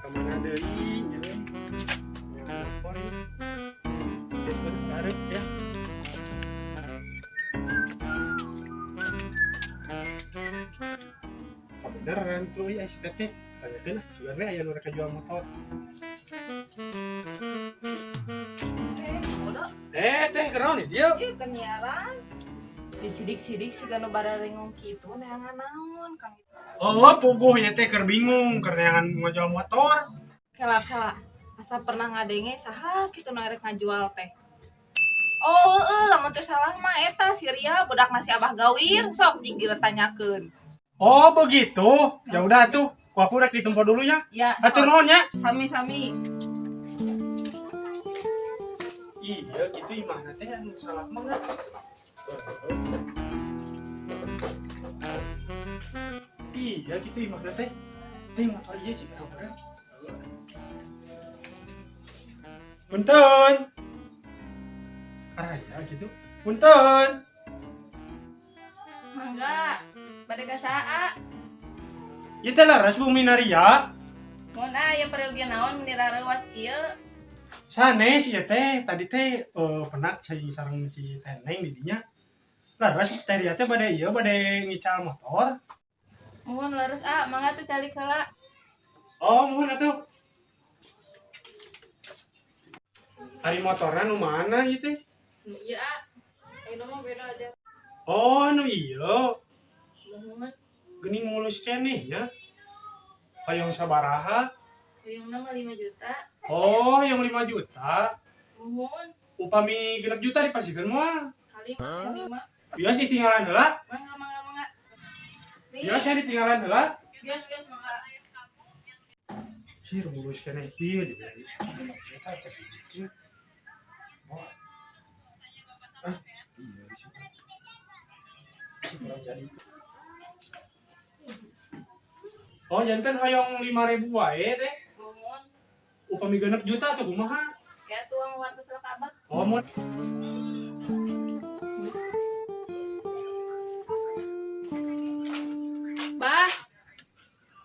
Kemana deui nya euy? Yang motor ya. Geus bener hareup ya. Kabeneran tuh euy si teteh. Tanyakeun lah, sebenarnya aya nu rek jual motor. Bodoh. Eh, teh kunaon dia? Ieu kenyiaran. Disidik-sidik si nu bararengung kitu neangan naon Kang. Oh, puguh ya teh keur bingung keur neangan ngajual motor. Kela-kela asa pernah ngadenge saha kitu nu erek ngajual teh. Oh, heueuh lamun teu salah mah eta si Ria budak si Abah Gawir sok jinggil tanyakeun. Oh, begitu. Ya udah tuh, ku aku rek ditempo dulu ya. Ya, Hatur nuhun ya. Sami-sami. Iya, gitu imahna teh anu salah mah. Iya, gitu imahna teh. Teh motor ieu sih kenapa? Punten. Ah, ya gitu. Punten. Mangga, bade ka saha? Ieu teh leres Bumi Naria. Mun aya peryogi naon meni rareuwas kieu? Sanes ieu teh tadi teh pernah saya sareng si Teh Neng di dinya. Leres Teh Ria teh bade ieu bade ngical motor. Muhun leres ah, mangga tuh calik heula. Oh, muhun atuh. Ari motorna nu mana ieu teh? Nu ieu ah. Ayeuna mah beda aja. Oh, nu ieu. Muhun. Geuning mulus keneh nya. Hoyong sabaraha? Hoyongna mah 5 juta. Oh, yang 5 juta. Muhun. Upami 6 juta dipasihkeun moal. Kali 5. Bios ditinggalan heula. Mangga mangga mangga. Bios nya ditinggalan heula. Bios bios mangga. Sir mulus keneh kieu diberi. Eta teh kieu. Wah. Ah, iya di situ. Kurang jadi. Oh, janten hoyong 5.000 wae teh. Muhun. Upami 6 juta tuh kumaha? Ya tuang waktu selakabat. Oh, mun Bah,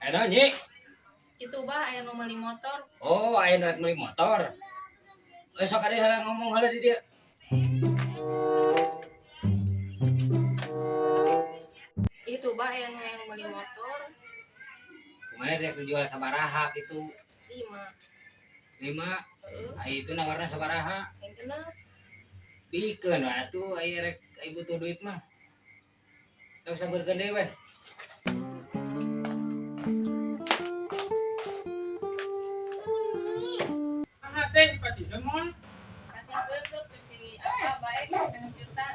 Aya nyi. Itu bah aya nu meuli motor. Oh, aya nu rek meuli motor. Eh, sok ada heula ngomong heula di dieu. Itu bah aya nu yang meuli motor. Kumaha rek dijual sabaraha kitu? 5. 5. Aya itu nawarna sabaraha? Yang genep. Bikeun we atuh aya rek aya butuh duit mah. Tong sabeurkeun deui weh. Ah, teh pasihkeun moal. Pasihkeun sok cek si apa bae 6 juta.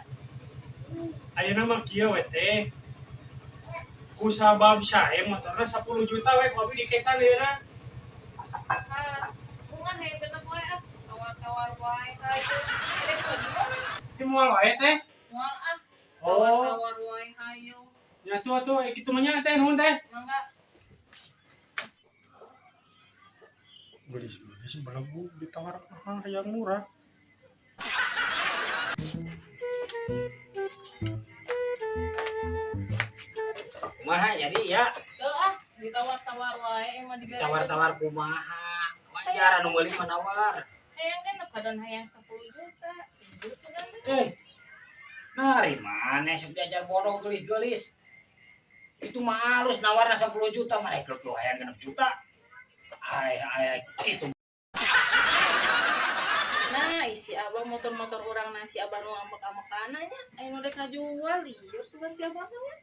Ayeuna mah kieu we teh. Ku sabab sae motorna 10 juta we ku abi dikesan ayeuna. Ah, bunga hayang genep wae ah. Tawar-tawar wae hayu. Rek meuli mana? Ini moal wae teh. Moal ah. Oh. Tawar-tawar wae hayu. Ya tuh atuh kitu mah nya teh nuhun teh. Mangga. Gelis-gelis balagu ditawar mahal hayang murah. Kumaha jadi ya? Teu ah, ditawar-tawar wae emang dibere. Ditawar-tawar kumaha? Wajar anu meuli mah nawar. Hayang genep kadon hayang 10 juta. 7 sugan. Eh. Nari mana sok diajar bodoh gelis-gelis. Itu mah halus nawarna 10 juta, mereka tuh hayang 6 juta. Ay, ay, itu. Nah, isi abah motor-motor orang nasi abah nu ambek-ambekan nya, aya nu rek ngajual lieur sugan si abah mah.